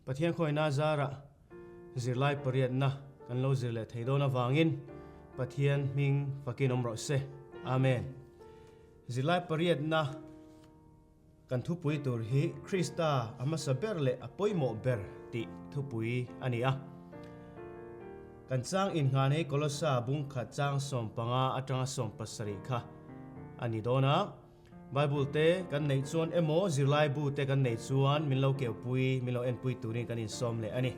Pathian khawina zarah zirlai pariatna kan lo zir leh thei dawn avangin Pathian hming fakin awm rawh se. Amen. Zirlai pariatna kan thupui tur hi Krista a hmasa ber leh a pawimawh ber tih thupui a ni a. Kan chang innghan hi Kolossa bungkhat chang 15 atanga 17 kha a ni dawn a. Bible te kan neih chuan emaw zirlai bu te kan neih chuan min lo keupui, min lo enpui turin kan insawm leh a ni.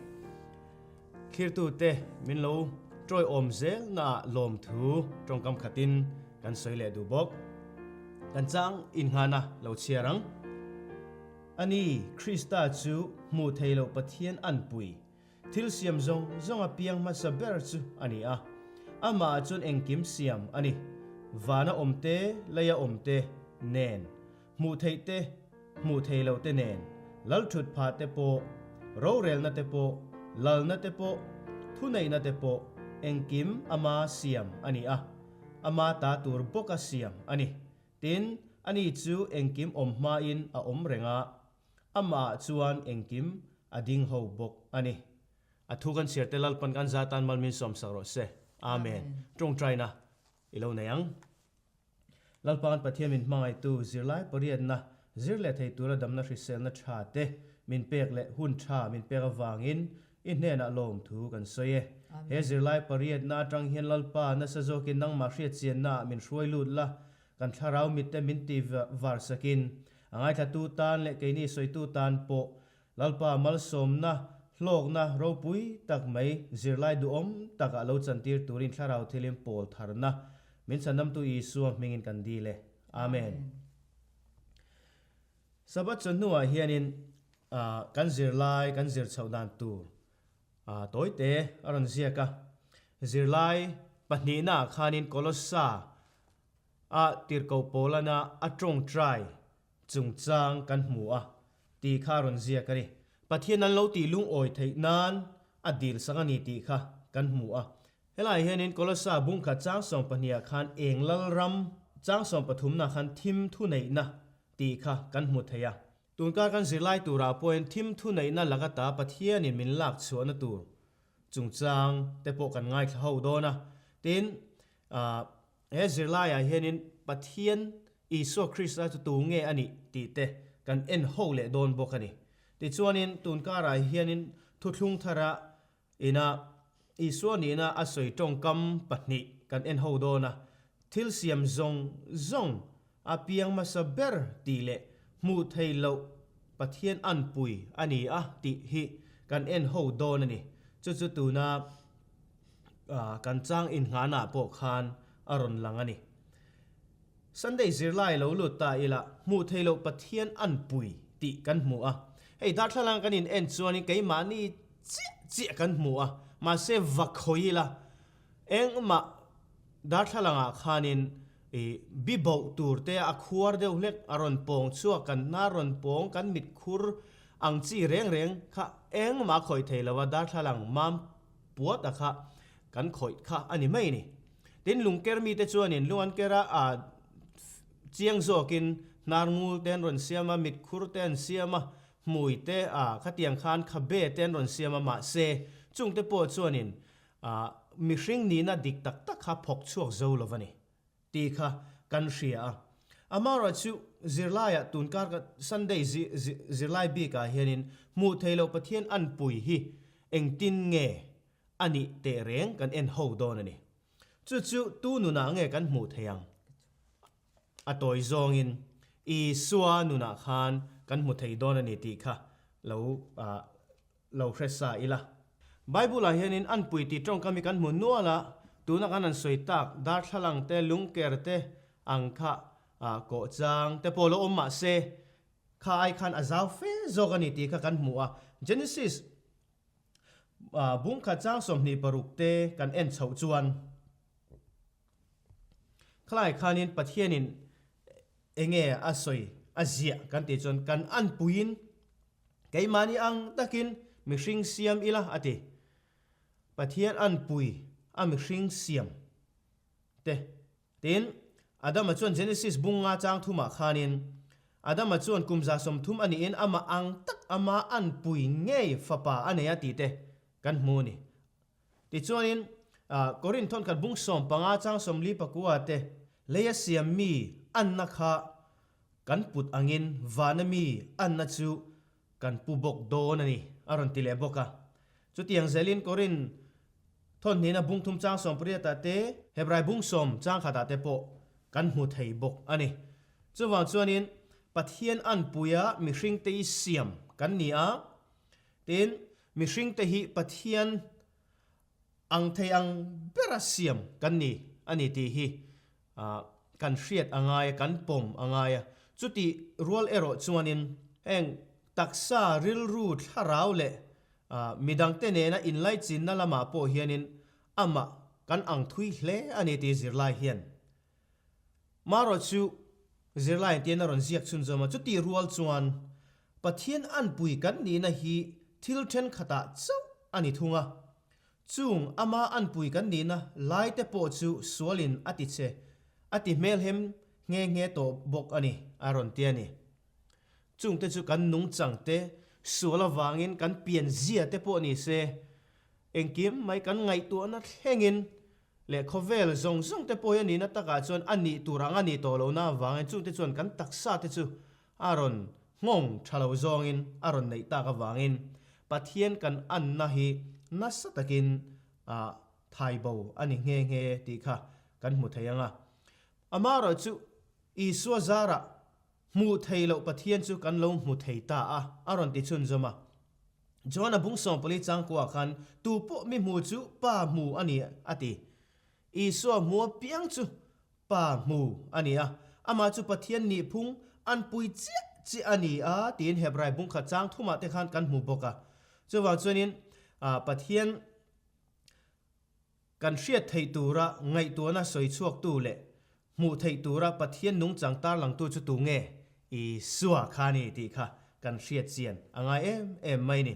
Thirtu te min lo tawiawm zel naah lawmthu tawngkam khatin kan sawi leh duh bawk. Kan chang innghan a lo chhiar ang. Ani, Krista chu hmuh thei loh Pathian anpui, thil siam zawng zawng a piang hmasa ber chu a ni a. Amah chuan engkim siam a ni. Vana awm te, leia awm te nen, hmuh theih te, hmuh thei lo te nen, lal thut phah te pawh, rorelna te pawh, lalna te pawh, thuneihna te pawh, engkim ama siam a ni a, ama ta tur bawka siam a ni. Tin, ani chu engkim awm hmain a awm reng a, amahah chuan engkim a ding ho bawk a ni. A thu kan chhiar te Lalpan kan za tan mal min sawmsak rawh se. Amen. Tawngtaina i lo nei ang. Lalpa'n Pathian min hmangaihtu zirlai pariatna zir leh thei tura damna hriselna tha te min pek leh hun tha min pek avangin i hnenah lawmthu kan sawi e. He zirlai pariatna atang hian Lalpa nasa zawkin nangmah hriatchiannaah min hruai lut la, kan thlarau mitte min ti var sakin a ngaithlatu tan leh keini sawitu tan pawh Lalpa malsawmna, hlawkna ropui tak mai zirlai duhawm takah lo chantir turin thlarau thilin pawl tharna min chhanamtu Isua hmingin kan dil e. Amen. Sabbath chawhnuah hianin kan zirlai kan zir chhoh dan tur tawite a rawn ziak a. Zirlai pahnihnaah khanin Kolossa a tirhkoh Paulana a tawngtai chungchang kan hmu a tih kha a rawn ziak a ni. Pathian an lo tih lungawi theih nan a dil sak a ni tih kha kan hmu a. Helaiah hianin Kolossa bungkhat chang 12 ah khan eng lal ram chang 13 na khan thim thuneihna tih kha kan hmu thei a. Tunkar kan zirlai turah pawhin thim thuneihna laka ta Pathianin min lak chhuahna tur chungchang te pawh kan ngaithla ho dawn a. Tin, he zirlaiah hianin Pathian Isua Krista chu tu nge a nih tih te kan en ho leh dawn bawk a ni. Tichuanin tunkarah hianin thuthlung thara ina Isua nihna a sawi tawngkam pahnih kan en ho dawn a, thil siam zawng zawng a piang hmasa ber tih leh hmuh theih loh Pathian anpui a ni a tih hi kan en ho dawn a ni. Chu chu tuna kan chang innghanah pawh khan a rawn lang a ni. Sunday zirlai lo lut ta ila hmuh theih loh Pathian anpui tih kan hmu a. Hei darthlalang kan in en chuanin keimahni chiah chiah kan hmu a, mahse va khawi ila engmah darthlalangah khanin i bi boh tur te a khuar deuh hlek a rawn pawng chhuak kan hnar rawn pawng kan mit khur ang chi reng reng kha engmah a khawih thei lo a, darthlalang mam puat a kha kan khawih kha a ni mai a ni. Tin, lungker mite chuanin lung an ker a, a chiang zawkin hnar ngul te an rawn siam a, mit khur te an siam a, hmui te a khatiang khan khabe te an rawn siam a, mahse chungte pawh chuanin a mihring nihna dik tak tak kha phawk chhuak zo lo va ni tih kha kan hria a. Amaherawhchu zirlaiah tunkar ka Sunday zirlai bikah hianin hmuh theih loh Pathian anpui hi engtin nge a nih teh reng kan en ho dawn a ni. Chu chu tu nunah nge kan hmuh theih ang? A tawi zawngin Isua nunah khan kan hmu thei dawn a ni tih kha lo lo hre sa ila. Bible-ah hianin anpui tih tawngkam hi kan hmu nual a, tuna kan han sawi tak darthlalang te, lungker te ang kha kawh chang te pawh lo awm mah se, kha ai khan a zau fe zawk a ni tih kha kan hmu a. Genesis bungkhat chang 26 te kan en chhoh chuan khalai khanin Pathianin enge a sawi a ziah kan tih chuan kan anpuiin keimahni ang takin mihring siam ila a ti. Pathian anpui a mihring siam te. Tin, Adama chuan Genesis bunga chang thumah khanin. Adama chuan kum 130 a niin amah ang tak ama anpui ngei fapa a nei a tih te kan hmu a ni. Tichuanin, Korinth thawnkhat bung 15 chang 44 te leia siam mi anna kha kan put angin vana mi anna chu kan pu bawk dawn a ni, a rawn ti leh bawk a. Chutiang zelin Korinth thawnhnihna bung thum chang 18 ah te, Hebrai bung sawm chang khatah te pawh kan hmu thei bawk a ni. Chuvang chuanin Pathian anpuia mihringte i siam kan ni a, Tin, mihringte hi Pathian ang thei ang bera siam kan ni a ni tih hi kan hriat a ngai a, kan pawm a ngai a. Chutih rual erawh chuanin heng taksa, rilru, thlarau leh midangte nena inlaichinna lamah pawh hianin amah kan ang thui hle a ni tih zirlai hian Marawh chu zirlai tian a rawn ziak chhunzawm a, chutih rual chuan Pathian anpui kan nihna hi thil thenkhatah chauh a ni thung a. Chung ama anpui kan nihna laite pawh chu sualin a ti che, a ti hmelhem nghe nghe tawh bawk a ni, a rawn ti a ni. Chungte chu kan nungchang te, sual avangin kan pianzia te pawh ni se, engkim mai kan ngaihtuahna thlengin Leh khawvel zawng zawng te pawh hi a nihna takah chuan a nih tur ang a nih tawh lohna avangin chungte chuan kan taksa te chu a rawn nghawng tha lo zawngin a rawn neih tak avangin Pathian kan anna hi nasa takin a thai bo a ni nghe nghe tih kha kan hmu thei ang a. Amaherawh chu Isua zarah hmuh thei loh Pathian chu kan lo hmu thei ta a, a rawn ti chhunzawm a. John-a bung 14 changkua khan, Tu pawh mi hmu chu Pa hmu a ni, a ti. Isua hmu apiang chu Pa hmu a ni a, amah chu Pathian nihphung an pui chiah chiah a ni a, tiin Hebrai bung khat chang thumah te khan kan hmu bawk a. Chuvang chuanin Pathian Kan hriat theih tura ngaihtuahna sawi chhuaktu leh hmuh theih tura Pathian nungchang tarlangtu chu tu nge? Isua kha a ni tih kha kan hriat chian a ngai em em mai ni.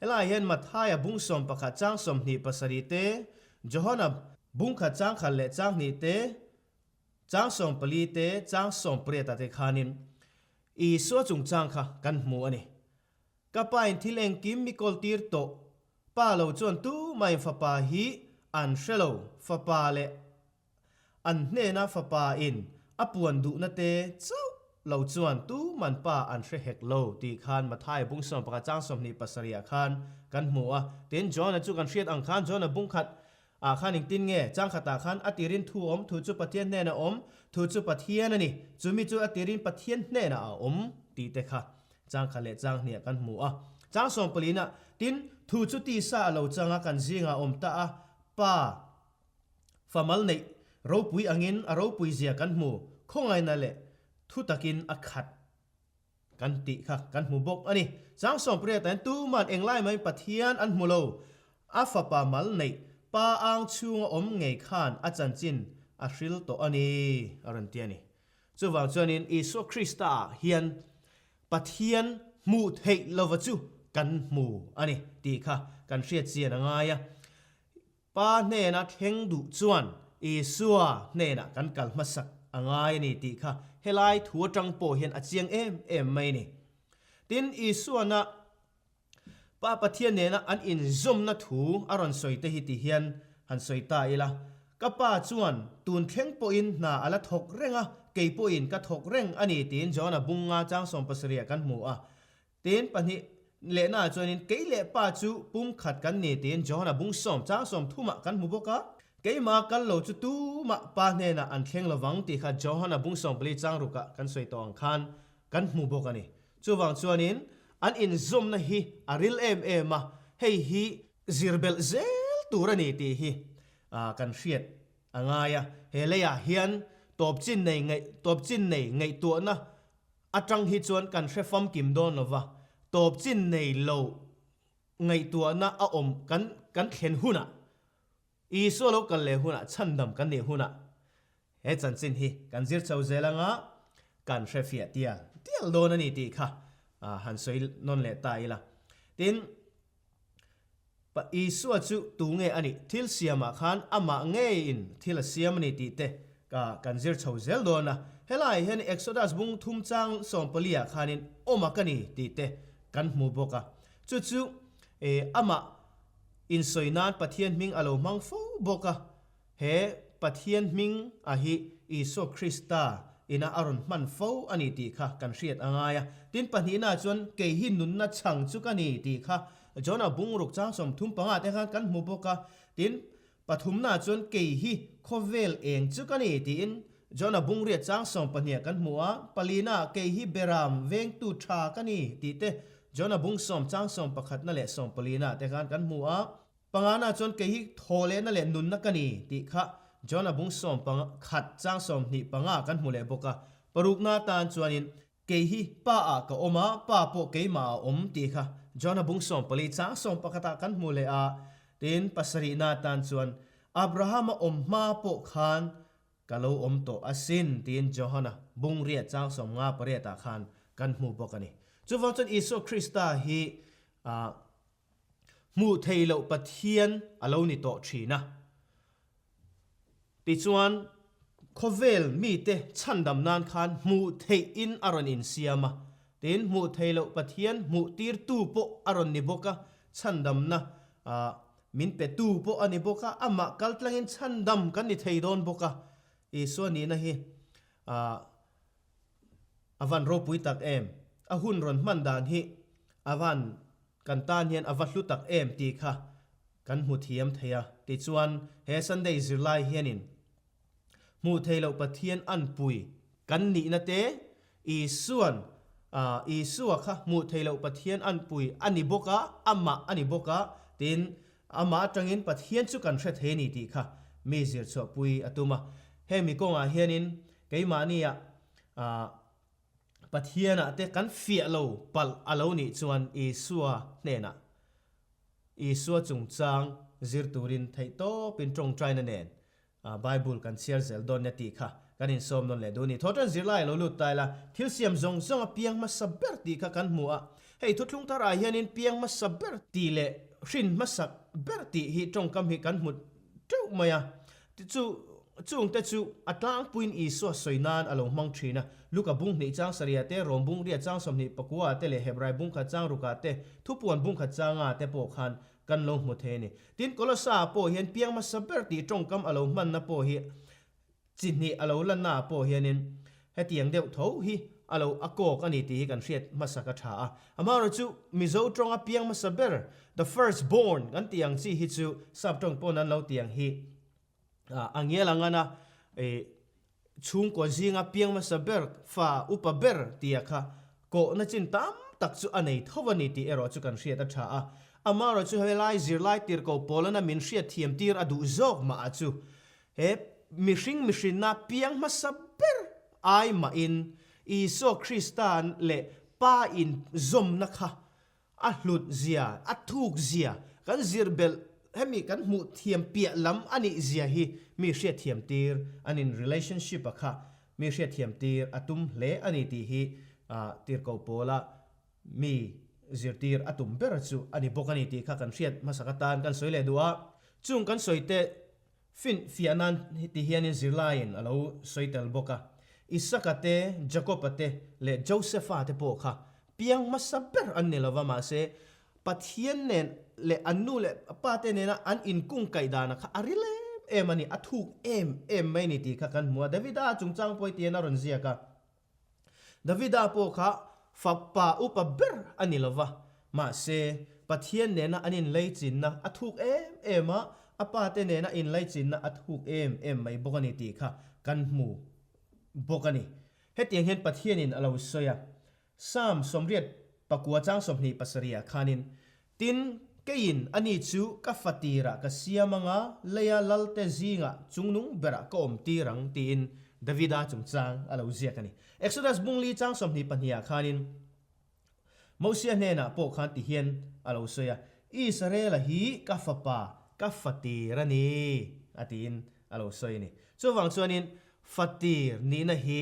Helaiah hian Mathaia bung 11 chang 27 te, Johana bung khat chang khat leh chang hnih te, chang 14 te, chang 18 ah te khanin Isua chungchang kha kan hmu a ni. Ka pa in thil engkim mi kawl tir tawh. Pa lo chuan tumahin fapa hi an hre lo, fapa leh an hnena fapa in a puan duhna te chauh lo chuan tuman pa an hre hek lo tih khan Matthai bung 11 chang 27 ah khan kan hmu a. Tin, John-a chu kan hriat ang khan John-a bung khat ah khan engtin nge chang khatah khan a tirin thu awm, thu chu Pathian hnenah awm, thu chu Pathian a ni, chumi chu a tirin Pathian hnenah a awm tih te kha Chang khat leh chang hniah kan hmu a. Chang 14-ah, tin, thu chu tisa a lo chang a, kan zingah a awm ta a, Pa, fa mal neih ropui angin a ropui zia kan hmu, khawngaihna leh thu takin a khat kan tih kha kan hmu bawk a ni. Chang 18 hian tuman englai maiin Pathian an hmu lo, a fapa mal neih Pa ang chhunga awm ngei khan a chanchin a hril tawh a ni, a rawn ti a ni. Chuvang chuanin Isua Krista ah hian Pathian hmuh theih lova chu kan hmu a ni tih kha kan hriat chian a ngai a. Pa hnena thleng duh chuan Isua hnenah kan kal hmasak a ngai a ni tih kha helai thu atang pawh hian a chiang em em mai a ni. Tin, Isuana Pa Pathian nena an inzawmna thu a rawn sawi te hi ti hian han sawi ta ila, Ka pa chuan tun thleng pawhin hna a la thawk reng a, kei pawhin ka thawk reng a ni tiin John-a bunga chang 70 ah kan hmu a. Tin, pahnih lehnaah chuanin kei leh pa chu pumkhat kan ni tiin John-a bung sawm chang 30 ah kan hmu bawk a. Keimah kal lo chu tumah pa hnenah an thleng lovang tih kha John-a bung 14 chang rukah kan sawi tawh ang khan kan hmu bawk a ni. Chuvang chuanin an inzawmna hi a ril em em a, hei hi zir belh zel tur a ni tih hi kan hriat a ngai a. He leiah hian tawp chin nei ngaih tawp chin nei ngaihtuahna atang hi chuan kan hre famkim dawn lo va, tawp chin nei lo ngaihtuahna a awm kan kan thlen hunah Isua lo kal leh hunah chhandam kan nih hunah he chanchin hi kan zir chho zel anga kan hre fiah tial tial dawn a ni tih kha han sawi nawn leh ta ila. Tin, Isua chu tu nge a nih? Thil siamah khan amah ngeiin thil a siam a ni tih te kan zir chho zel dawn a. Helaiah hian Exodus bung thum chang sawmpaliah khanin awm a ka ni tih te kan hmu bawk a. Chu chu amah insawi nan Pathian hming a lo hmang fo bawk a. He Pathian hming a hi Isua Krista ina a rawn hman fo a ni tih kha kan hriat a ngai a. Tin pahnihna chuan kei hi nunna chhang chu ka ni tih kha Jona bungruk chang 35 te khan kan hmu bawk a. Tin Pathumna chuan kei hi khawvel eng chu ka ni tiin Jona bungriat chang 12 kan hmu a, palina kei hi beram vengtu tha ka ni tih te Jona bung sawm chang sawmpakhatna leh sawmpalina te khan kan hmu a, pangana chuan kei hi thawhlehna leh nunna ka ni tih kha Jona bung 11 chang 25 kan hmu leh bawk a, parukna atan chuanin Kei hi Pa ah ka awm a, Pa pawh keimah a awm tih kha John-a bung 14 chang 11 ah kan hmu leh a, tin pasarihna atan chuan Abraham-a awm hma pawh khan ka lo awm tawh asin tiin John-a bung riat chang 58 ah khan kan hmu bawk a ni. Chuvang chuan Isua Krista hi hmuh theih loh Pathian a lo ni tawh thin a. Tichuan, khawvel mite chhandam nan khan hmuh theih in a rawn insiam a, tin hmuh theih loh Pathian hmuh tirtu pawh a rawn ni bawk a, chhandamna min petu pawh a ni bawk a, amah kaltlangin chhandam kan ni thei dawn bawk a, Isua nihna hi a van ropui tak em, a hun rawn hman dan hi a van kan tan hian a va hlu tak em tih kha kan hmu thiam thei a. Tichuan, he Sunday zirlai hianin hmuh theih loh Pathian anpui kan nihna te, Isuan Isua kha hmuh theih loh Pathian anpui a ni bawk a, amah a ni bawk a, tin amah atangin Pathian chu kan hre thei a ni tih kha mi zirchhuahpui a tum a. Hemi kawngah hianin keimahnia Pathianah te kan fiah lo palh a lo nih chuan Isua hnenah Isua chungchang zir turin theihtawpin tawngtaina nen Bible kan chhiar zel dawn nia tih kha kan insawm nawn leh duh a ni. Thawhtan zirlai a lo lut ta ila, thil siam zawng zawng a piang hmasa ber tih kha kan hmu a. Hei thuthlung tharah hianin piang hmasa ber tih leh hrin hmasak ber tih hi tawngkam hi kan hmu teuh mai a. Chu chungte chu a tlangpuiin Isua sawi nan a lo hmang thin a. Luka bung hnih chang sarihah te, Rom bung riat chang 24 ah te leh Hebrai bung khat chang rukah te, Thupuan bung khat changa te pawh khan kan lo hmu thei a ni. Tin, Kolosa-ah pawh hian piang hmasa ber tih tawngkam a lo hmanna pawh hi chi hnih a lo lannaah pawh hianin hetiang deuh tho hi a lo a kawk a ni tih hi kan hriat hmasak a tha a. Amaherawhchu chu Mizo tawnga piang hmasa ber, the first born, kan tih ang chi hi chu sap tawng pawn an lo tih ang hi a ngial ang an a, Chhungkaw zinga piang hmasa ber, fa upa ber tia kha kawhna chin tam tak chu a nei tho a ni tih erawh chu kan hriat a tha a. Amaherawh chu helai zirlai tirhko pawlana min hriat thiam tir a duh zawk mah a chu he mihring mihrinna piang hmasa ber ai mahin Isua Krista leh Pa in zawmna kha A hlut zia, a thuk zia, kan zir belh hemi kan hmuh thiam piah lam a nih zia hi mi hriatthiam tir an in relationship a kha mi hriatthiam tir a tum hle a ni tih hi tirhkoh pawla mi zirtir a tum ber chu a ni bawk a ni tih kha kan hriat hmasak atan kan sawi leh duh a. Chung kan sawi te Fin fiah nan ti hianin zirlaiin a lo sawi tel bawk a. Isaka te, Jakoba te leh Josefa te pawh kha piang hmasa ber an ni lova, mahse Pathian nen leh an nu leh pa te nena an inkungkaih dana kha a ril em em a ni, a thuk em em mai a ni tih kha kan hmu a. Davida chungchang pawh hi tihian a rawn ziak a. Davida pawh kha fapa upa ber a ni lo va, mahse, Pathian nena an inlaichinna a thuk em em a, a pate nena inlaichinna a thuk em em mai bawk a ni tih kha kan hmu bawk a ni. Hetiang hian Pathianin a lo sawi a, Psalm 89 chang 27 ah khanin, Tin, keiin ani chu ka fa tirah ka siam anga leia lalte zingah chungnung berah ka awm tir ang tiin Davida chungchang a lo ziak a ni. Exodus bungli chang 22 ah khanin Mosia hnenah pawh khan ti hian a lo sawi a, Israela hi ka fapa, ka fa tir a ni, a tiin a lo sawi a ni. Chuvang chuanin fa tir nihna hi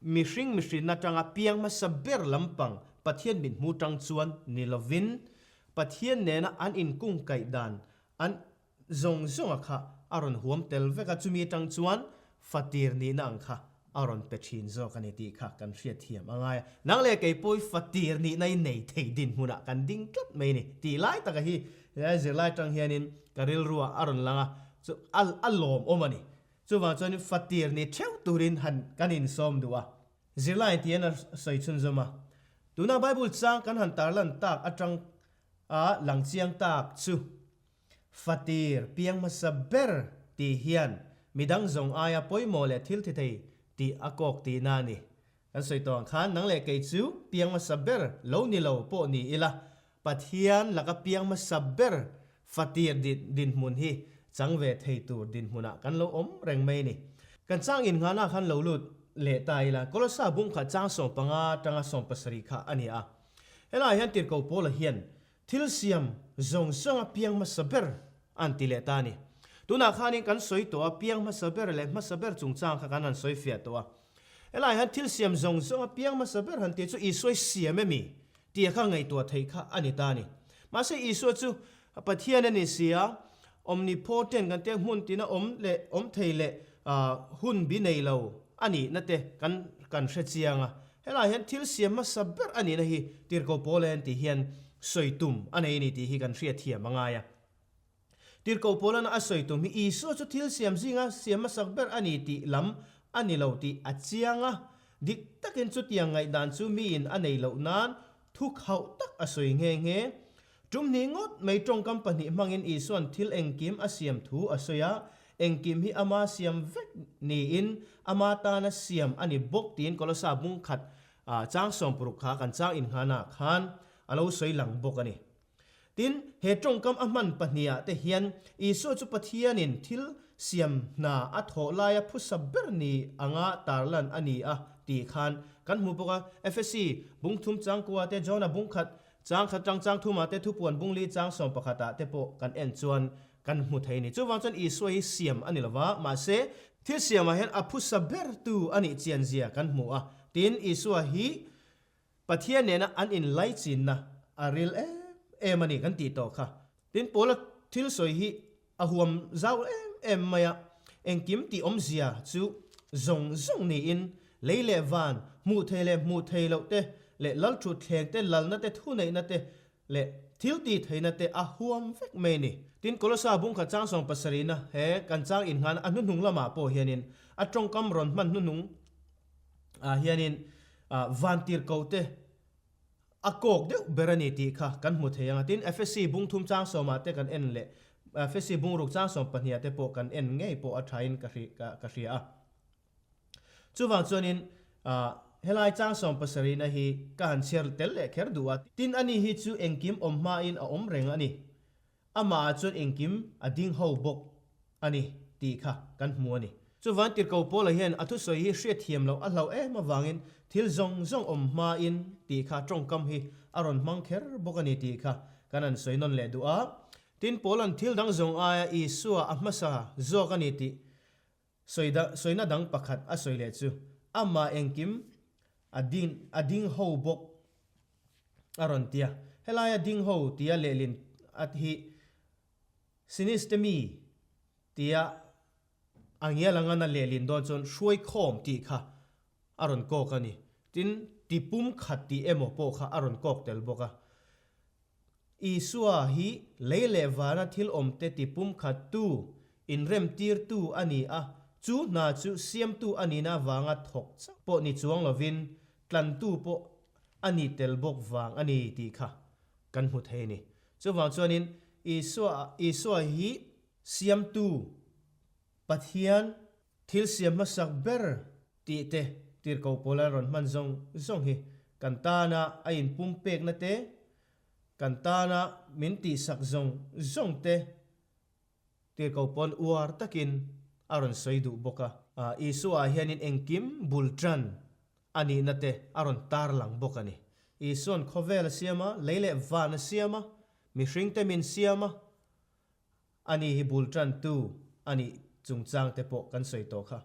Mihring mihrinna atanga piang hmasa ber lampang Pathian mithmu tang chuan ni lovin, Pathian nena an inkungkaih dan an zawng zawnga kha a rawn huam tel vek a, chumi atang chuan fatir nihna ang kha a rawn pe thin zawk a ni tih kha kan hriatthiam a ngai a. Nang leh kei pawh i fatir nihna i nei thei dinhmunah kan ding tlat mai a ni tih lai taka hi helai zirlai atang hianin ka rilruah a rawn lang a, chu a a lawmawm a ni. Chuvang chuanin fatir ni theuh turin han kan insawm duh a. Zirlai tian a sawi chhunzawm a, tuna Bible chang kan han tarlan tak atang a lang chiang tak chu Fatir piang hmasa ber tih hian midang zawng aia pawimawh leh thil thi thei tih a kawk tihna a ni. Kan sawi tawh ang khan nang leh kei chu piang hmasa ber lo ni lo pawh ni ila, Pathian laka piang hmasa ber fatir dinhmun hi chang ve thei tur dinhmunah kan lo awm reng mai a ni. Kan chang innghahna khan lo lut leh ta ila, Kolossa bungkhat chang 15 atanga 17 kha a ni a. Helaiah hian Tirhkoh Paula hian Thil siam zawng zawng a piang hmasa ber an ti leh ta a ni. Tunah khanin kan sawi tawh a, piang hmasa ber leh hmasa ber chungchang kha kan han sawi fiah tawh a. Helaiah hian thil siam zawng zawng a piang hmasa ber han tih chu Isua i siam emi tih kha ngaihtuah theih kha a ni ta a ni. Mahse Isua chu Pathian a ni si a, omnipotent kan tia hmun tina awm leh awm thei leh hun bi nei lo a nihna te kan kan hre chiang a. Helaiah hian thil siam hmasa ber a nihna hi Tirhkoh Paula hian tih hian sawi tum a nei a ni tih hi kan hriatthiam a ngai a. Tirhkoh Paula'n a sawi tum hi Isua chu thil siam zinga siam hmasak ber a ni tih lam a ni lo tih a chiang a. Dik takin chutiang ngaihdan chu miin a nei loh nan thu khauh tak a sawi nghe nghe. Tum hnih ngawt mai tawngkam pahnih hmangin Isua'n thil engkim a siam thu a sawi a, engkim hi ama siam vek niin ama tana siam a ni bawk tiin Kolosa bung khat chang 60 kha kan chang innghahnaah khan a lo sawi lang bawk a ni. Tin, he tawngkam a hman pahnihah te hian Isua chu Pathianin thil siam hna a thawh laia phusa ber ni anga tarlan a ni a tih khan kan hmu bawk a. Efesi bung thum chang kua te, Jona bung khat Chang khat tang chang thumah te thupuan bungli chang 11 ah te pawh kan en chuan kan hmu thei a ni. Chuvang chuan Isua hi siam a ni lo va, mahse thil siamah hian a phusa bertu a nih chian zia kan hmu a. Tin, Isua hi Pathian nena an inlaichinna a ril em em a ni kan tih tawh kha. Tin, Paula thil sawi hi A huam zau em em mai a, engkim tih awmzia chu zawng zawng niin lei leh van, hmuh thei leh hmuh thei loh te leh lalthut thleng te, lalna te, thuneihna te leh thil tih theihna te a huam vek mai a ni. Tin, Kolosa bungkhat chang 70na he kan chang innghan a hnuhnung lamah pawh hianin a tawngkam rawn hman hnuhnung ah hianin vantirhkoh te, A kawk deuh ber a ni tih kha kan hmu thei ang a, tin Efesi bung thum chang sawmah te kan en leh Efesi bung ruk chang sawm pahniha te pawh kan en ngei pawh a thain ka ka hria a. Chuvang chuanin helai chang sawm pasarihna hi ka han chhiar tel leh kher duh a, tin ani hi chu engkim awm hmain a awm reng a ni. Amah ah chuan engkim a ding ho bawk a ni tih kha kan hmu a ni. Chuvan Tirhkoh Paula hian a thusawi hi hriatthiam loh a hlauh em avangin thil zawng zawng awm hmain tih kha tawngkam hi a rawn hmang kher bawk a ni tih kha kan han sawi nawn leh duh a. Tin, Paula'n thil dang zawng aia Isua a hmasa zawk a ni tih sawina dang pakhat a sawi leh chu amah engkim a ding a ding ho bawk a rawn ti a. Helaia ding ho tia lehlin at hi Sinistemi tia a ngial anga na lehlin dawn chuan hruaikhawm tih kha a rawn kawk a ni. Tin, ti pum khat tih emaw pawh kha a rawn kawk tel bawk a. Isua hi lei leh vana thil awmte ti pumkhattu, inremtirtu a ni a, chu hna chu siamtu a nihna avanga thawk chauh pawh ni chuang lovin tlantu pawh a ni tel bawk vang a ni tih kha kan hmu thei a ni. Chuvang chuanin Isua Isua hi siamtu Pathian Thil siam hmasak ber tih te tirhkoh pawl a rawn hman zawng zawng hi kan tana a inpumpekna te, kan tana min tihsak zawng zawng te tirhkoh pawn uar takin a rawn sawi duh bawk a. Isua ah hianin engkim bul tan a nihna te a rawn tarlang bawk a ni. Isua'n khawvel a siam a, lei leh van a siam a, mihringte min siam a, Ani hi bul tantu a nih chungchang te pawh kan sawi tawh kha.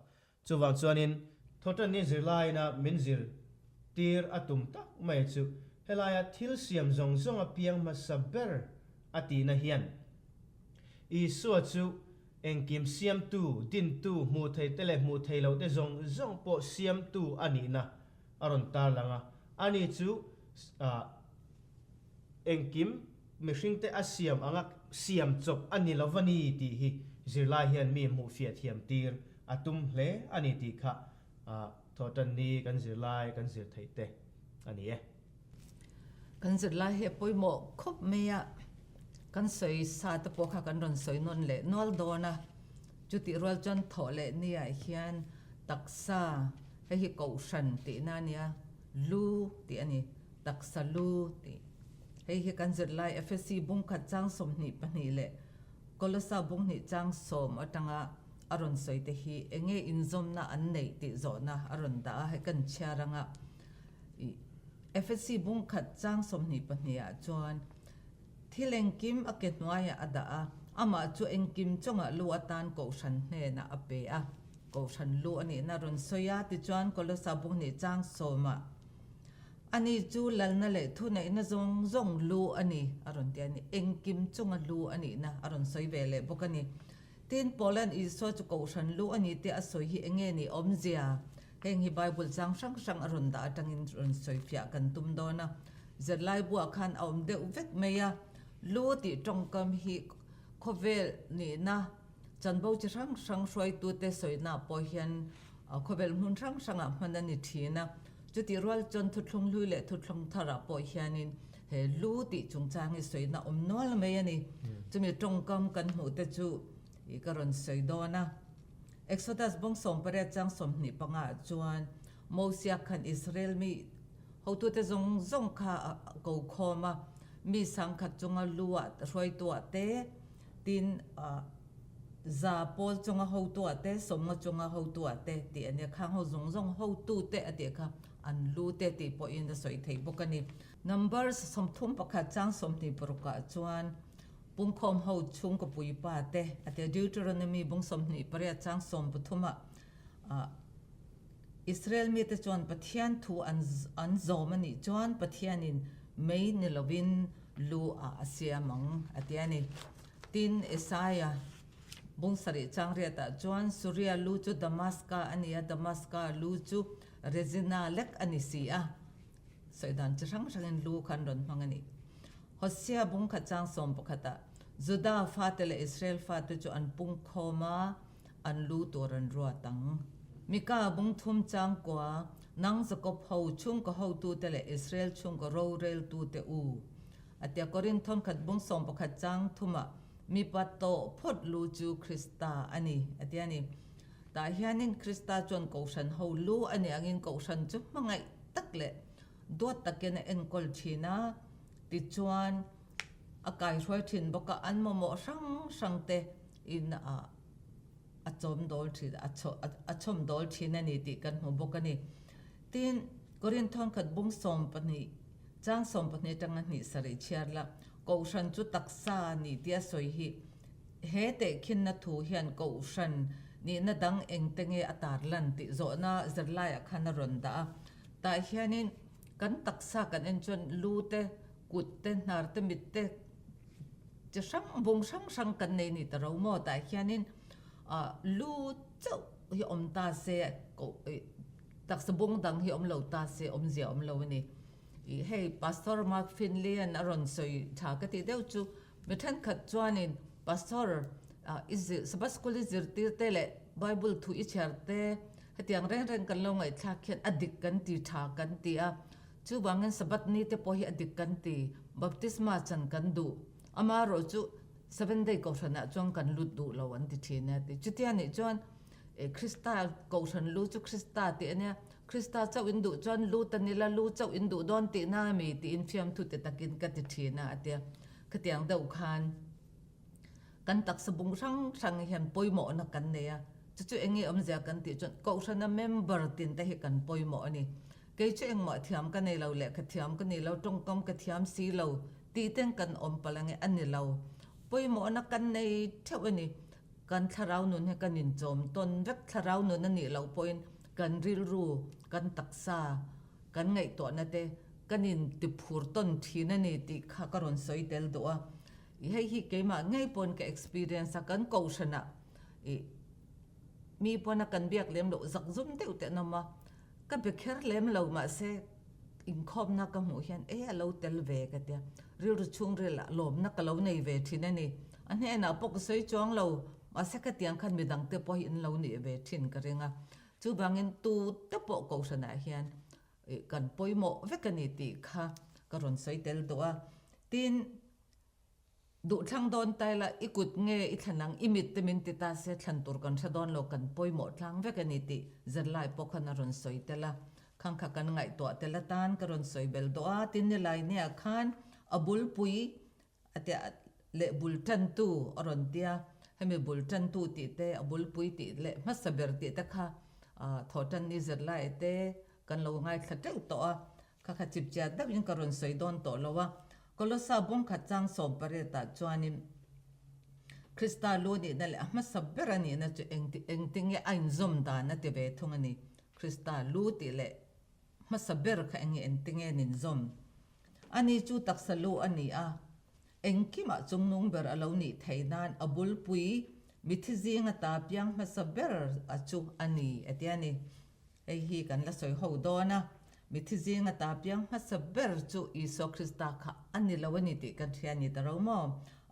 Chuvang chuanin Thawhtanni zirlaiina min zir tir a tum tak mai chu helaia thil siam zawng zawng a piang hmasa ber a tihna hian Isua chu Engkim siamtu, dintu, hmuh theih te leh hmuh theih loh te zawng zawng pawh siamtu a nihna a rawn tarlang a. Ani chu engkim mihringte a siam anga siam chawp a ni lo va ni tih hi zirlai hian mi hmuhfiah thiam tir a tum hle a ni tih kha thawhtanni kan zirlai kan zir theih te a ni e. Kan zirlai hi a pawimawh khawp mai a, kan sawi sa te pawh kha kan rawn sawi nawn leh nual dawn a, chutih rual chuan thawh leh niah hian taksa hei hi kohhran tihna a nia, lu tih a ni, taksa lu tih. Hei hi kan zirlai Efesi bungkhat chang 22 leh Kolosa bunghnih chang sawm atanga a rawn sawi te hi enge inzawmna an neih tih zawhna a rawn dah a, hei kan chhiar anga. Efesi bungkhat chang 22 ah chuan thil engkim a ke hnuaiah a dah a, amah chu engkim chungah lu atan Kohhran hnenah a pe a. Kohhran lu a nihna rawn sawi a, tichuan Kolosa bunghnih chang sawmah Ani chu lalna leh thuneihna zawng zawng lu a ni a rawn ti a ni. Engkim chunga lu a nihna a rawn sawi ve leh bawk a ni. Tin, Paulan Isua chu Kohhran lu a ni tih a sawi hi enge ni awmzia? Heng hi Bible chang hrang hrang a rawn dah atangin rawn sawifiah kan tum dawn a. Zirlai buah khan a awm deuh vek mai a, lu tih tawngkam hi khawvel nihna chanvo chi hrang hrang hruaitute sawinaah pawh hian khawvel hmun hrang hrangah hman a ni thin a. Chutih rual chuan thuthlung hlui leh thuthlung tharah pawh hianin he lu tih chungchang hi sawina awm nual mai a ni. Chumi tawngkam kan hmuh te chu i ka rawn sawi dawn a. Exodus bawng 18 chang 25 ah chuan Mosia khan Israel mi hotute zawng zawng kha a ko khawm a, mi sangkhat chunga lu ah hruaituah te, tin za pawl chunga hotuah te, sawmnga chunga hotuah te tih a nia, khang ho zawng zawng hotute a tih kha an lu te tih pawhin a sawi theih bawk a ni. Numbers 31 chang 26 ah chuan Pungkhawm ho chhungkaw puipa te a tia Deuteronomy bung 28 chang 13 ah Israel mite chuan Pathian thu an an zawm a nih chuan Pathianin mei ni lovin lu ah a siam ang a ti a ni. Tin, Isaiah bung sarih chang riatah chuan Suria lu chu Damaska a ni a, Damaska lu chu Rezina lek a ni si a. Sawi dan chi hrang hrangin lu kha an rawn hmang a ni. Hosea bungkhat chang 11 ah Juda fate leh Israel fate chu an pungkhawm a, an lu tur an ruat ang. Mika bungthum chang kua, Nang Jakob ho chhungkaw hotute leh Israel chhungkaw roreltute u. A tia Korinth khat bung 11 chang thumah mipa tawh phawt lu chu Krista a ni, a ti a ni. Tah hianin Krista chuan Kohhran ho lu a nih angin Kohhran chu hmangaih tak leh duat takin a enkawl thin a, tichuan a kaihruai thin bawk a, an mamawh hrang hrang te in a chawm dawl thin a chhawm dawl thin a ni tih kan hmu bawk a ni. Tin, Korinth thawnkhat bung 12 chang 12 atanga hnih sarih chhiar la, Kohhran chu taksa a ni tia sawi hi He tehkhinna thu hian Kohhran nihna dang engte nge a tarlan tih zawhna zirlaiah khan a rawn dah a. Tah hianin kan taksa kan en chuan lu te, kut te, hnar te, mit te chi hrang bung hrang hrang kan nei ni ta ro maw? Tah hianin lu chauh hi awm ta se taksa bung dang hi awm lo ta se awmzia awm lo a ni. Hei Pastor Mark Finley-a'n a rawn sawi tha ka tih deuh chu Mi thenkhat chuanin Pastor i zir, Sabbath School i zirtir te leh Bible thu i chhiar te hetiang reng reng kan lo ngaihthlak hian a dik kan ti tha kan ti a. Chuvangin Sabbath ni te pawh hi a dik kan ti, Baptisma chan kan duh. Amaherawh chu Seventh Day Kohhranah chuan kan lut duh lo an ti thin a ti. Chutia nih chuan Krista Kohhran lu chu Krista tih a nia, Krista chauh in duh chuan lut a ni la, lu chauh in duh dawn tihna a mi tiin fiamthu te takin ka ti thin a a ti a. Khatiang deuh khan kan taksa bung hrang hrang hian pawimawhna kan nei a, chu chu eng nge awmzia kan tih chuan Kohhrana member tin te hi kan pawimawh a ni. Kei chu engmah thiam ka nei lo, lehkha thiam ka ni lo, tawngkam ka thiam si lo tih ten kan awm palh ange a ni lo. Pawimawhna kan nei theuh a ni. Kan thlarau nun hi kan inchawm tawn vek, thlarau nun a nih loh pawhin kan rilru, kan taksa, kan ngaihtuahna te kan in ti phur tawn thin a ni tih kha ka rawn sawi tel duh a. Hei hi keimah ngei pawn ka experience a, kan kohhranah. Ih, mi pawn a kan biak lem loh zak zum deuh teh an awm a, ka be kher lem lo mahse inkhawmna ka hmuh hian e a lo tel ve ka tia, rilru chhungril ah lawmna ka lo nei ve thin a ni. A hnenah pawh ka sawi chuang lo, mahse ka tiang khan midang te pawh hi an lo nih ve thin ka ring a, chuvangin tu te pawh kohhranah hian ih kan pawimawh vek a ni tih kha ka rawn sawi tel duh a, tin, Duhthlang dawn ta ila, i kut nge i thlan ang, i mit te min ti ta se thlan tur kan hre dawn lo, kan pawimawh tlang vek a ni tih zirlai pawh khan a rawn sawi tel a. Khang kha kan ngaihtuah tel atan ka rawn sawi bel dawh a, tin nilai nia khan a bulpui a tia leh bul tantu a rawn tia, hemi bul tantu tih te, a bulpui tih leh hmasa ber tih te kha thawhtan ni zirlai te kan lo ngaithla teuh tawh a. Kha kha chip chiat deuhin ka rawn sawi dawn tawh lo a, Kolosa bawngkhat chang 18 ah chuanin Krista lu nihna leh a hmasa ber a nihna chu engti engtinge a inzawm dan a ti ve thung a ni. Krista lu tih leh hmasa ber kha enge engtinge an inzawm? Ani chu taksa lu a ni a, engkimah chungnung ber a lo nih theih nan a bulpui mithi zinga ta piang hmasa ber a chu a ni a ti a ni. Hei hi kan la sawi ho dawn a, mithi zinga ta piang hmasa ber chu Isua Krista kha a ni lo a ni tih kan hria a ni ta ro maw?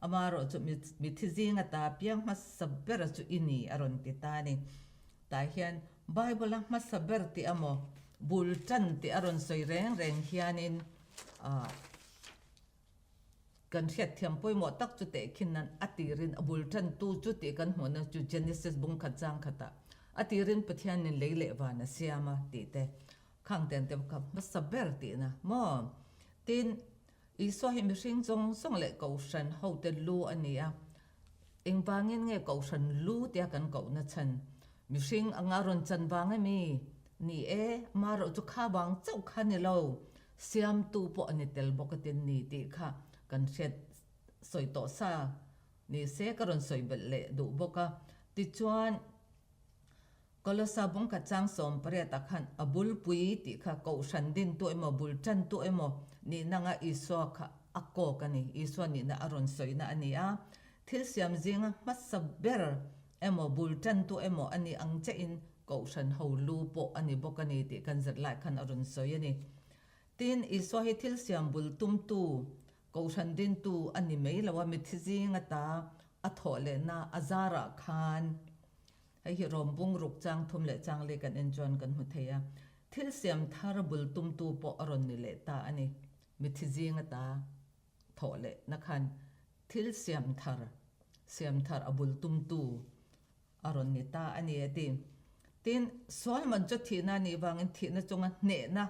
Amaherawh chu mithi zinga ta piang hmasa bera chu i ni a rawn ti ta a ni. Tah hian Bible-a hmasa ber tih emaw, bul tan tih a rawn sawi reng reng hianin ah Kan hriatthiam pawimawh tak chu tehkhin nan a tirin a bul tantu chu tih kan hmuhna chu Genesis bung khat chang khatah a tirin Pathianin lei leh van a siam a tih te khang ten te kha hmasa ber tihna maw? Tin, Isua hi mihring zawng zawng leh Kohhran hote lu a ni a, engvangin nge Kohhran lu tia kan kohna chhan? Mihring anga rawn chan vang emi? Ni e, amaherawh chu kha vang chauh kha ni lo. Siamtu pawh a ni tel bawk a tin ni tih kha kan hriat sawi tawh sa ni se ka rawn sawi belh leh duh bawk a. Tichuan, Kolosa bawngkhat chang 18 ah khan a bulpui tih kha kohhran dintu emaw bul tantu emaw nihna anga Isua kha a kawk a ni. Isua nihna a rawn sawina a ni a. Thil siam zinga hmasa ber emaw bul tantu emaw a ni ang chiahin Kohhran ho lu pawh a ni bawk a ni tih kan zir lai khan a rawn sawi a ni. Tin, Isua hi thil siam bul tumtu, Kohhran dintu a ni mai lo a, mithi zing ata a thawh lehna a zarah khan hei hi Rom bung ruk chang thum leh chang li kan en chuan kan hmu thei a, thil siam thar bul tumtu pawh a rawn ni leh ta a ni, mithi zing ata thawh lehna khan thil siam thar, siam thar a bul tumtu a rawn ni ta a ni a ti. Tin, sual man chu thihna a nih vangin thihna chunga hnehna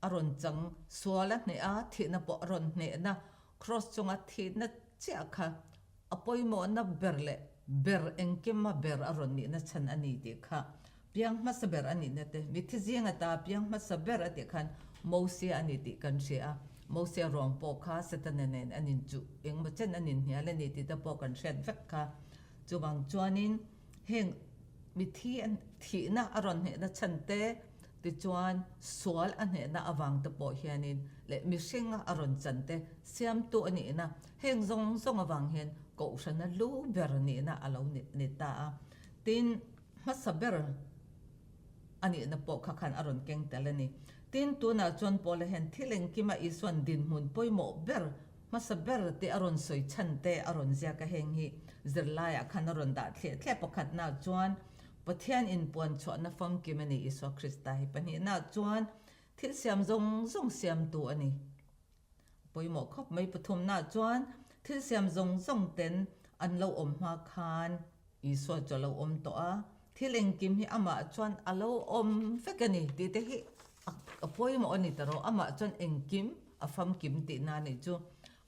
a rawn chang, sual a hneh a, thihna pawh a rawn hnehna, kraws chunga thihna chiah kha a pawimawhna ber leh ber engkima ber a rawn nihna chhan a ni tih kha piang hmasa ber a nihna te, mithi zinga ta piang hmasa ber a tih khan Mosia a ni tih kan hria a, Mosia ruang pawh kha Setana nen an inchuh engmaw chen an inhnial a ni tih te pawh kan hriat vek kha. Chuvang chuanin heng mithi thihna a rawn hnehna chhan te, tichuan sual a hnehna avang te pawh hianin leh mihringa a rawn chan te siamtu a nihna heng zawng zawng avang hian Kohhrana lu ber nihna a lo ni ta a. Tin, hmasa ber a nihna pawh kha khan a rawn keng tel a ni. Tin, tunah chuan Paula hian thil engkima Isua'n dinhmun pawimawh ber Hmasa ber te a rawn sawi chhan te a rawn ziak a heng hi zirlaiah khan a rawn dah thliah thliah pakhatnaah chuan Pathian inpuan chhuahna famkim a ni Isua Krista hi pahnihnaah chuan thil siam zawng zawng siamtu a ni pawimawh khawp mai pathumnaah chuan thil siam zawng zawng ten an lo awm hma khan Isua chu a lo awm tawh a, thil engkim hi amah chuan a lo awm vek a ni tih te hi a pawimawh a ni ta rawh, amah chuan engkim a famkim tihna a nih chu.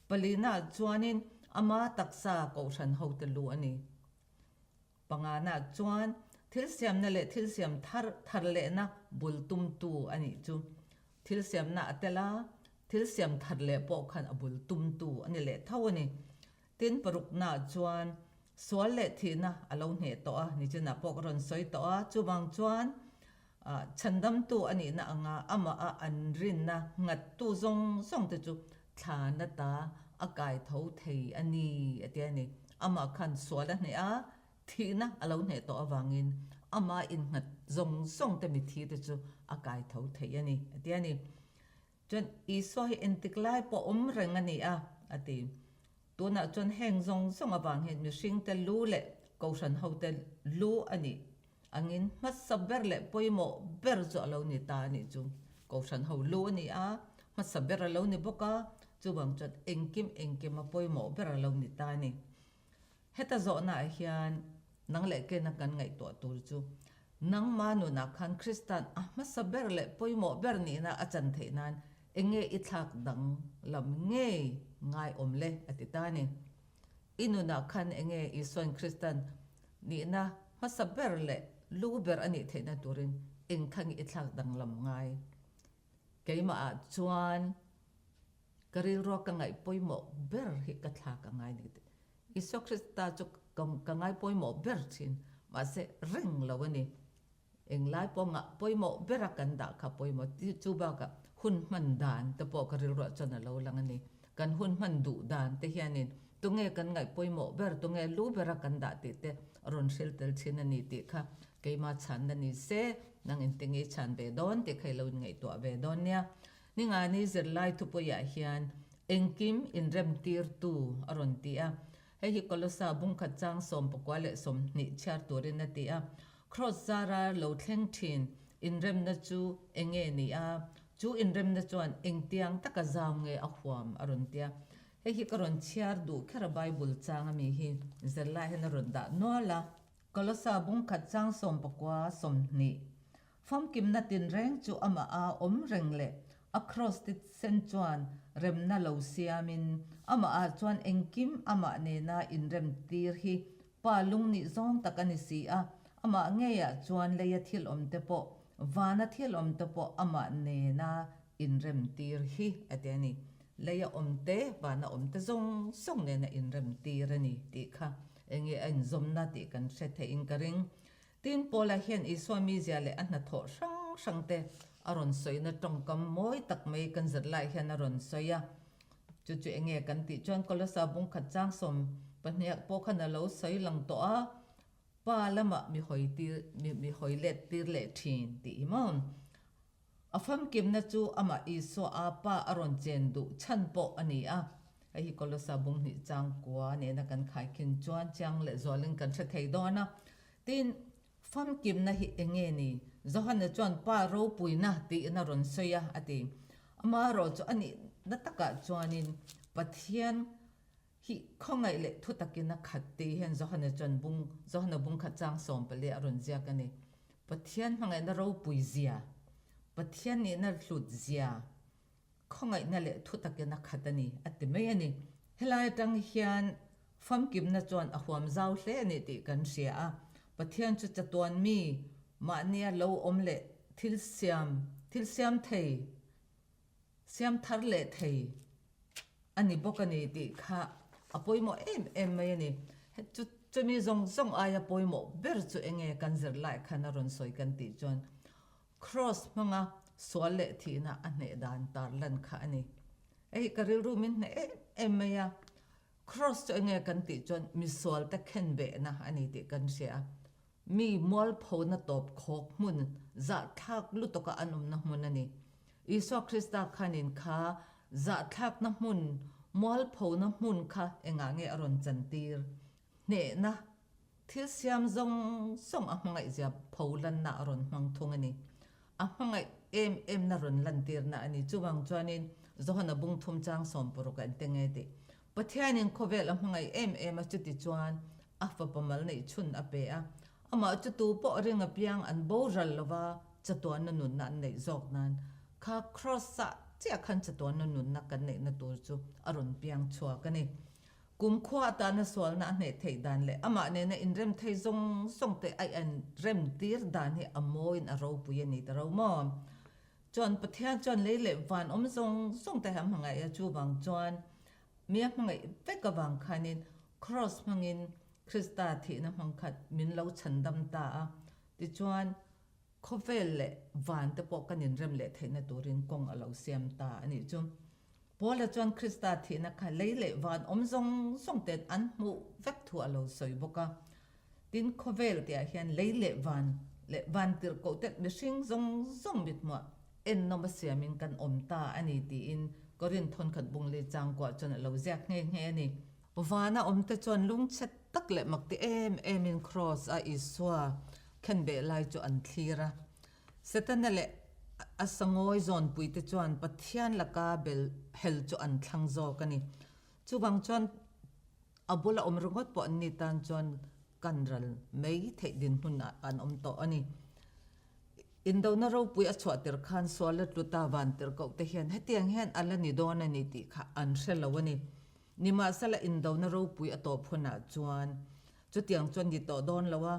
Palina chuanin ama taksa kohhran hote lu a ni. Pangana chuan thil siamna leh thil siam thar thar lehna bul tumtu a nih chu. Thil siamna a tel a, thil siam thar leh pawh khan a bul tumtu a ni leh tho a ni. Tin paruknaah chuan sual leh thihna a lo hneh tawh a, nichinah pawh ka rawn sawi tawh a, chuvang chuan chhandamtu a nihna anga amaha an rinna nghattu zawng zawng te chu thlan ata a kai tho thei a ni a ti a ni. Amah khan sual a hneh a. Thihna a lo hneh tawh avangin ama innghat zawng zawng te mithi te chu a kai tho thei a ni, a ti a ni. Chuan Isua hi entik lai pawh awm reng a ni a, a ti. Tunah chuan heng zawng zawng avang hian mihring te lu leh kohhran ho te lu a nih angin hmasa ber leh pawimawh ber chu a lo ni ta a nih chu. Kohhran ho lu a ni a, hmasa ber a lo ni bawk a, chuvang chuan engkim engkim a pawimawh ber a lo ni ta a ni. Heta zawhnaah hian nang leh kena kan ngaihtuah tur chu nangma nunah khan Krista'n a hmasa ber leh pawimawh ber nihna a chan theih nan eng nge i thlak dang lam ngei ngai awm le a ti ta a ni. I nunah khan eng nge Isua'n Krista'n nihna hmasa ber leh lu ber a nih theihna turin eng kha nge i thlak dang lam ngai? Keimahah chuan Ka rilrua ka ngaih pawimawh ber hi ka thlak a ngai ni tih. Isua Krista chu ka ngai pawimawh ber thin, mahse reng lo a ni. Englai pawh ngah pawimawh bera kan dah kha pawimawh tih chu bakah hun hman dan te pawh ka rilruah chuan a lo lang a ni. Kan hun hman duh dan te hianin tunge kan ngaih pawimawh ber, tunge lu bera kan dah tih te a rawn hril tel thin a ni tih kha keima chhanna ni se, nang intinge i chhan ve dawn tih kha i lo inngaihtuah ve dawn nia. Ningani zirlai thupuiah hian engkim inremtirtu a rawn ti a. Hei hi Kolosa bungkhat chang 19 leh 20 chhiar turin a ti a. Kraws zara lo thleng thin inremna chu eng nge ni a? Chu inremna chuan engtiang taka zau nge a huam a rawn ti a. Hei hi ka rawn chhiar duh kher a Bible chang ami hi zirlai hian a rawn dah nual a. Kolosa bungkhat chang 19 20. Famkimna tinreng chu amah a awm reng leh a kraws ti sen chuan remna lo siamin amah ah chuan engkim amah nena inrem tir hi pa lungnih zawng tak a ni si a, amah ngeiah chuan leia thil awm te pawh vana thil awm te pawh amah nena inrem tir hi a ti a ni. Leia awm te, vana awm te zawng zawng nena inrem tir a ni tih kha enge a inzawmna tih kan hre theihin ka ring. Tin, Paula hian Isua mizia leh a hnathawh hrang hrangte a rawn sawina tawngkam mawi tak mai kan zir lai hian a rawn sawi a. Chu chu enge kan tih chuan Kolosa bungkhat chang 12 pawh khan a lo sawi lang tawh a, Pa lamah mi hawi tir, mi hawi let tir leh thin tih hi maw? A famkimna chu amah Isua a Pa a rawn chen duh chhan pawh a ni a. Hei hi Kolosa bung hnih chang kua nena kan khaikhin chuan chiang leh zualin kan hre thei dawn a. Tin, famkimna hi eng nge ni? Johana chuan Pa ropuina tiin a rawn sawi a, a ti. Amaherawh chu a nihna takah chuanin Pathian Hi khawngaih leh thu takin a khat tih hian Johana chuan bung Johana bung khat chang 14 a rawn ziak a ni. Pathian hmangaihna ropui zia, Pathian nihna hlut zia, khawngaihna leh thu takin a khat a ni a ti mai a ni. Helai atang hian famkimna chuan a huam zau hle a ni tih kan hria a. Pathian chu chatuan mi mahnia lo awm leh thil siam thil siam thei Siam thar leh thei a ni bawk a ni tih kha a pawimawh em em mai a ni. Chu chumi zawng zawng aia pawimawh ber chu eng nge kan zir lai khan a rawn sawi kan tih chuan Kraws hmanga sual leh thihna a hneh dan tar lan kha a ni. Hei ka rilru min hneh em em mai a, Kraws chu eng nge kan tih chuan misualte khenbehna a ni tih kan hria a. Mi mualphona tawp khawk hmun zahthlak lutuka an awmna hmun a ni. Isua Krista khanin kha zahthlakna hmun, mualphona hmun kha engah nge a rawn chantir? Hnehna, thil siam zawng zawng a hmangaihzia pho lanna a rawn hmang thung a ni. A hmangaih em emna rawn lantirna a ni. Chuvang chuanin Johana bung thum chang 60 a en teng e tih. Pathianin khawvel a hmangaih em em a, chuti chuan a fapa mal neih chhun a pe a. Amah chu tu pawh ring apiang an boral lova chatuanna nunna an neih zawk nan kha Kraws-ah chiah khan chatuanna nunna kan neihna tur chu a rawn piang chhuak a ni. Kumkhua atana sualna a hneh theih dan leh amah nena inrem thei zawng zawng te a inrem tir dan hi a mawiin a ropui a ni ta ro maw? Chuan Pathian chuan lei leh van awm zawng zawng te hi a hmangaih a, chuvang chuan mi a hmangaih vek avang khanin Kraws hmangin Krista thihna hmang khat min lo chhandam ta a, tichuan khawvel leh van te pawh kan inrem leh theihna turin kawng a lo siam ta a nih chu. Paula chuan Krista thihna kha lei leh van awm zawng zawng ten an hmuh vek thu a lo sawi bawk a. Tin, khawvel tihah hian lei leh van leh van tirhkoh te mihring zawng zawng mithmuah ennawm a siamin kan awm ta a ni tiin Korinth thawnkhat bungli changkuah chuan a lo ziak nghe nghe a ni. Vana awmte chuan lungchhe tak leh makti em emin Kraws a Isua khenbeh lai chu an thlir a. Setana leh a sangawi zawnpuite chuan Pathian laka bel hel chu an thlang zawk a ni. Chuvang chuan a bula awm ringawt pawh an ni tan chuan kan ral mai theih dinhmun ah an awm tawh a ni. Indona ropui a chhuah tir khan sual a tlu ta van tir koh te hian hetiang hian a la ni dawn a ni tih kha an hre lo a ni. Nimahsela indona ropui a tawp hunah chuan chutiang chuan ni tawh dawn lo a,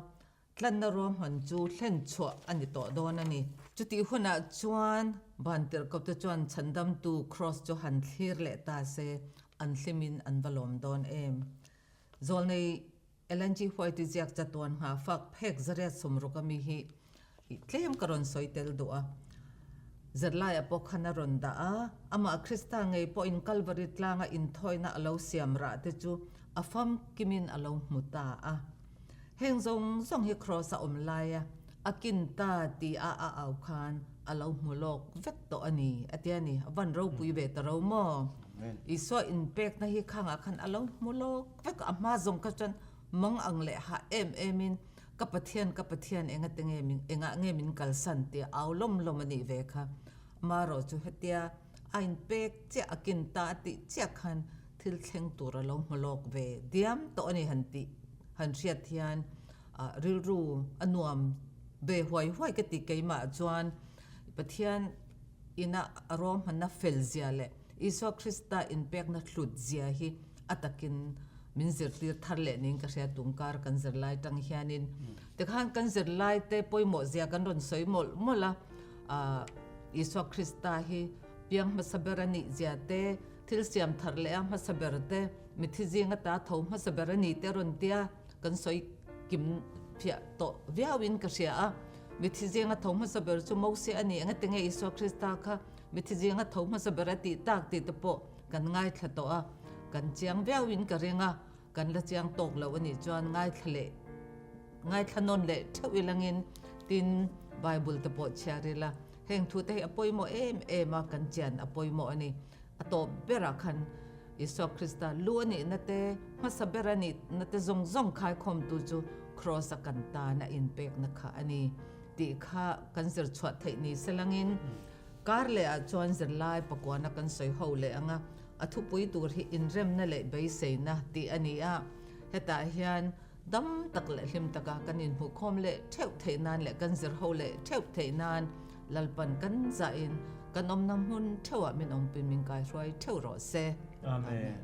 Tlanna ruahman chu hlen chhuah a ni tawh dawn a ni. Chutih hunah chuan Vantirhkohte chuan chhandamtu Kraws chu han thlir leh ta se, an hlimin an va lawm dawn em? Zawlnei Ellen G. White-i ziak chatuan nghah fak phek zariat sawmruk ami hi tlem ka rawn sawi tel duh a. Zirlaiah pawh khan a rawn dah a, amah Krista ngei pawhin Kalvari tlanga inthawina a lo siam rah te chu a famkimin a lo hmu ta a. Heng zawng zawng hi Kraws a awm laia a kin ta ti a a au khan a lo hmu lawk vek tawh a ni, a ti a ni. A van ropui ve ta ro maw? Isua inpekna hi khangah khan a lo hmu lawk vek a, a hma zawng kha chuan mang ang leh hah em emin Ka Pathian, ka Pathian engate nge min, engah nge min kalsan tia au lawm lawm a nih ve kha. Amaherawh chu hetia a inpek chiah a kin ta a tih chiah khan thil thleng tur a lo hmu lawk ve diam tawh a ni han tih han hriat hian rilru a nuam ve huai huai ka ti keimah chuan Pathian ina a ruahmanna fel zia leh Isua Krista inpekna hlut zia hi a takin min zirtir thar leh niin ka hria tungkar kan zirlai tang hianin tikhan kan zirlai te pawimawh zia kan rawn sawi mawlh mawlh a Isua Krista hi piang hmasa ber a nih zia te Thil siam thar leh a hmasa ber te, mithi zing ata tho hmasa ber a ni te rawn tia kan sawi kim phiah tawh viauin ka hria a. Mithi zinga tho hmasa ber chu Mose a ni, engati nge Isua Krista kha mithi zinga tho hmasa ber a tih tak tih te pawh kan ngaithla tawh a, kan chiang viauin ka ring a, kan la chiang tawk lo a nih chuan ngaithla leh ngaithla nawn leh theuh ilangin tin Bible te pawh chhiar ila heng thu te hi a pawimawh em em a, kan chian a pawimawh a ni. A tawp berah khan Isua Krista lu a nihna te, hmasa ber a nihna te zawng zawng khaikhawmtu chu Kraws-a kan tan a inpekna kha a ni tih kha kan zir chhuah theih ni se langin kar lehah chuan zirlai pakuana kan sawi ho leh ang a, a thupui tur hi inremna leh beiseina tih a ni a, hetah hian dam tak leh hlim taka kan inhmuhkhawm leh theuh theih nan leh kan zir ho leh theuh theih nan Lalpan kan zahin kan awmna hmun theuhah min awmpui min kaihruai theuh rawh se. Amen.